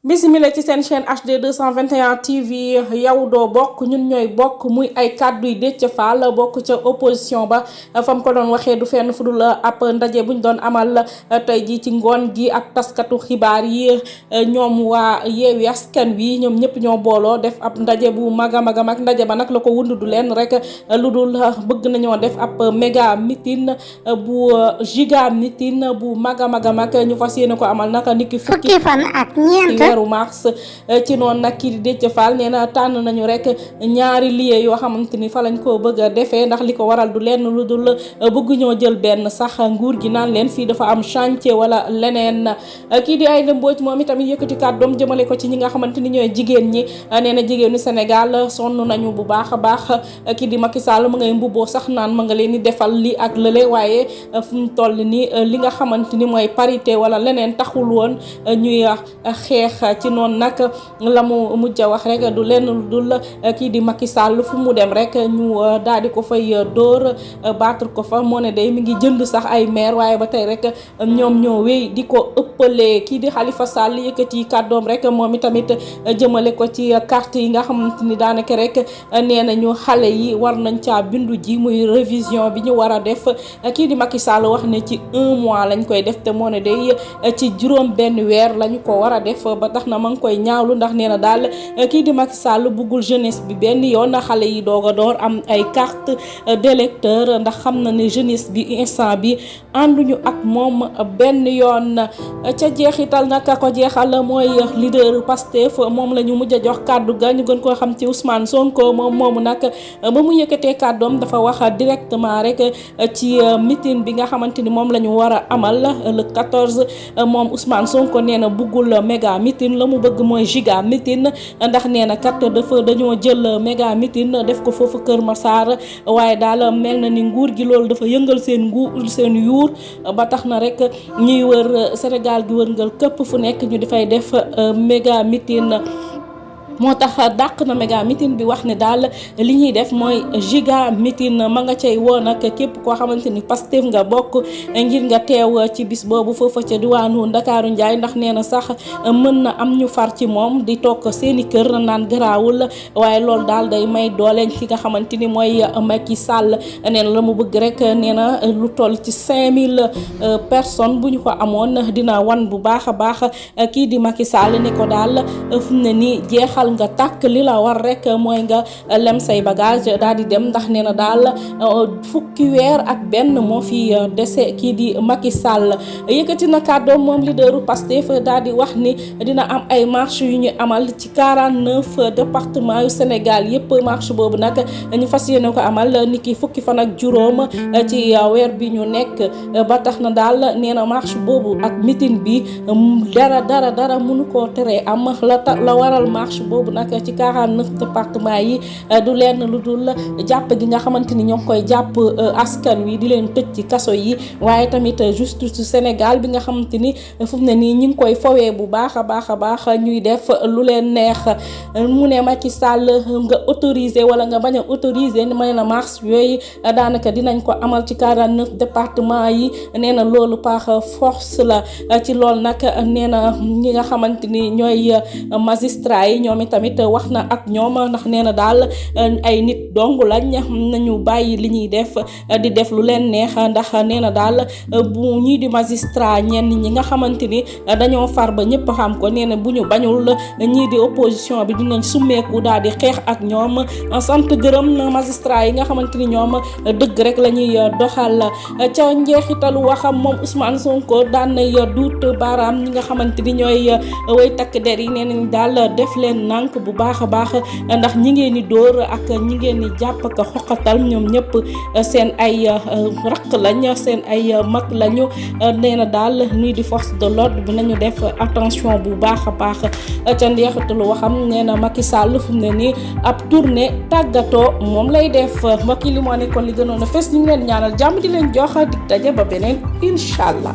bisimila ci seen chaîne HD 221 TV yow doo bokk ñun ñooy bokk muy ay kàddu yi Déthié Fall bokk ca opposition ba fam ko doon waxee du fenn fu dul ab ndaje buñ doon amal tey ji ci ngoon gi ak taskatu xibaar yi ñoom waa Yewwi Askan Wi ñoom ñëpp ñoo booloo def ab ndaje bu mag a mag a mag ndaje ba nag la ko wund du leen rek lu dul bëgg nañoo def ab méga meeting bu giga meeting bu mag a mag a mag ñu fas yéene ko amal nag niki fukki fan ak ñeent weeru mars ci noonu nag kii di Déthié Fall nee na tànn nañu rek ñaari lieu yoo xamante ni fa lañ ko bëgg a defee ndax li ko waral du leen lu dul bëgg ñoo jël benn sax nguur gi naan leen fii dafa am chantier wala leneen. kii di Aïda Mbodj moom itamit yëkkati kàddoom jëmale ko ci ñi nga xamante ni ñooy jigéen ñi nee na jigéenu Sénégal sonn nañu bu baax a baax kii di Macky Sall ma ngay mbubboo sax naan ma nga leen di defal li ak lële waaye fu mu toll ni li nga xamante ni mooy parité wala leneen taxul woon ñuy xeex ci noonu nag la mu mujj a wax rek du lenn lu dul kii di Macky Sall fu mu dem rek ñu daal di ko fay dóor battre ko fa moo ne day mi ngi jënd sax ay maire waaye ba tey rek ñoom ñoo wéy di ko ëppalee. kii di Khalifa Sall yëkkati kàddoom rek moom itamit jëmale ko ci carte yi nga xamante ni daanaka rek nee nañu xale yi war nañ caa bindu ji muy révision bi ñu war a def. kii di Macky Sall wax ne ci 1 mois lañ koy def te moo ne day ci juróom benn weer lañu ko war a def ba tax na ma ngi koy ñaawlu ndax nee na daal kii di Macky Sall buggul jeunesse bi benn yoon xale yi doog a door am ay carte d'électeur ndax xam na ne jeunesse bi instant bi ànduñu ak moom benn yoon. ca jeexital nag ko jeexal mooy leader Pastef moom la ñu mujj a jox kàddu ga ñu gën koo xam ci Ousmane Sonko moom moomu nag ba mu yëkkatee kàddoom dafa wax directement rek ci meeting bi nga xamante ni moom la ñu war a amal le 14 moom Ousmane Sonko nee na buggul méga meeting la mu bëgg mooy giga meeting ndax nee na kat dañoo jël méga meeting def ko foofu Kër Massar waaye daal mel na ni nguur gi loolu dafa yëngal seen yuur ba tax na rek ñuy wër Sénégal gi wërngal këpp fu nekk ñu dafay def méga meeting. moo tax dàq na méga meeting bi wax ne daal li ñuy def mooy giga meeting ma nga cay woo nag képp koo xamante ni Pastef nga bokk ngir nga teew ci bis boobu foofa ca diwaanu Ndakaaru Njaay ndax nee na sax mën na am ñu far ci moom di toog seeni kër naan garaawul waaye loolu daal day may doole ki nga xamante ni mooy Macky Sall nee na la mu bëgg rek nee na lu toll ci 5000 personnes bu ñu ko amoon dina wan bu baax a baax kii di Macky Sall ne ko daal fu mu ne nii jeexal nga tàkk li la war rek mooy nga lem say bagage daal di dem ndax nee na daal fukki weer ak benn moo fi dese kii di Macky Sall yëkkati na kàddoom moom leaderu Pastef daal di wax ni dina am ay marche yu ñu amal ci 49 départements yu Sénégal yëpp marche boobu nag ñu fas yéene ko amal niki fukki fan ak juróom ci weer bi ñu nekk ba tax na daal nee na marche boobu ak meeting bi dara mënu koo teree am la waral marche boobu nag ci 49 départements yi du lenn lu dul jàpp gi nga xamante ni ñoo ngi koy jàpp askan wi di leen tëj ci kaso yi waaye tamit justice Sénégal bi nga xamante ni fu mu ne nii ñi ngi koy fowee bu baax a baax ñuy def lu leen neex mu ne Macky Sall nga autorisé wala nga bañ a autorisé ni may na marche yooyu daanaka dinañ ko amal ci 49 départements yi nee na loolu par force la ci loolu nag nee na ñi nga xamante ni ñooy magistrat yi ñoom tamit wax na ak ñoom ndax nee na daal ay nit dong lañ nañu bàyyi li ñuy def di def lu leen neex ndax nee na daal bu ñii di magistrat ñenn ñi nga xamante ni dañoo far ba ñëpp xam ko nee na bu ñu bañul ñii di opposition bi dinañ summeeku daal di xeex ak ñoom sant gërëm magistrat yi nga xamante ni ñoom dëgg rek la ñuy doxal. ca njeexitalu waxam moom Ousmane Sonko daan na duut baaraam ñi nga xamante ni ñooy way takk der yi nee nañ daal def leen nànk bu baax a baax ndax ñi ngeen di dóor ak ñi ngeen di jàpp ak xoqatal ñoom ñëpp seen ay rakk lañ seen ay mag lañu nee na daal nii di force de l'ordre bi nañu def attention bu baax a baax ca ndeexitalu waxam nee na Macky Sall fu mu ne nii ab tournée tàggatoo moom lay def mbokk yi li moo nekkoon li gënoon a fes ñu ngi leen ñaanal jàmm di leen jox dig daje ba beneen incha allah.